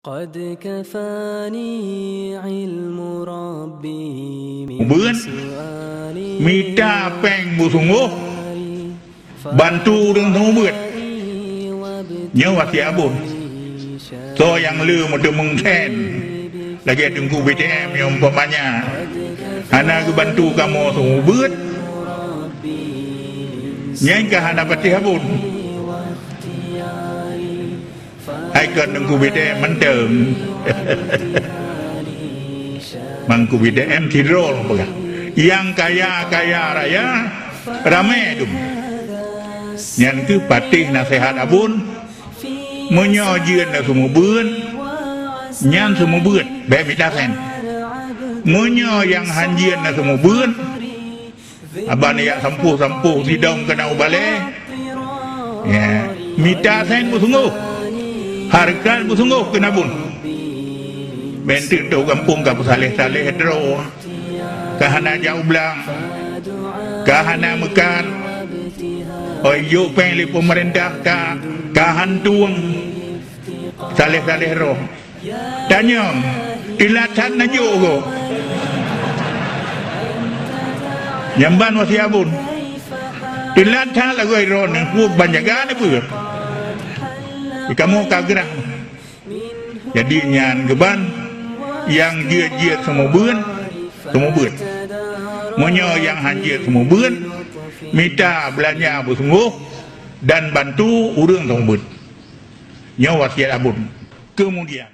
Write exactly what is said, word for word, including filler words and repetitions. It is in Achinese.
قد كفاني علم ربي من Ubeuet, سؤالي mita péng beusunggoh, bantu ureuëng seumeubeuet. Nyoe wasiet Abon. Soe nyang le meuteumeung sén lagée Teungku B T M nyang umpamanya hana geubantu kamoe seumeubeuet, nyan ka hana patéh Abon. Hai kon Teungku B T M mantong. Teungku B T M sidroe peugah, nyang kaya-kaya raya ramé dum. Nyan keuh patéh naseuhat Abon, meunyoe jeuet na seumeubeuet, nyan seumeubeuet, bék mita sén. Meunyoe nyang han jeuet na seumeubeuet, Abon jak sampôh-sampôh sidong keunan u balée. Ya, mita sén beusunggoh. Hareukat beusunggoh keu Abon. Bék teuk tôh gampông ka peusaléh-saléh droe. Ka hana jak u blang. Ka hana meukat. Óh jok péng lé peumeurintah ka, ka han tueng. Saléh-saléh droe. Tanyong, teulat that neujok gob. Nyan ban wasiet Abon. Teulat that lagoe droeneuh, peue ban jaga neuh peue. Di kamoe ka grah. Jadi nyan geuban, nyang jeuet-jeuet seumeubeuet, seumeubeuet. Meunyoe nyang han jeuet seumeubeuet, mita beulanja beusunggoh dan bantu ureuëng seumeubeuet. Nyoe wasiet Abon. Keumudian,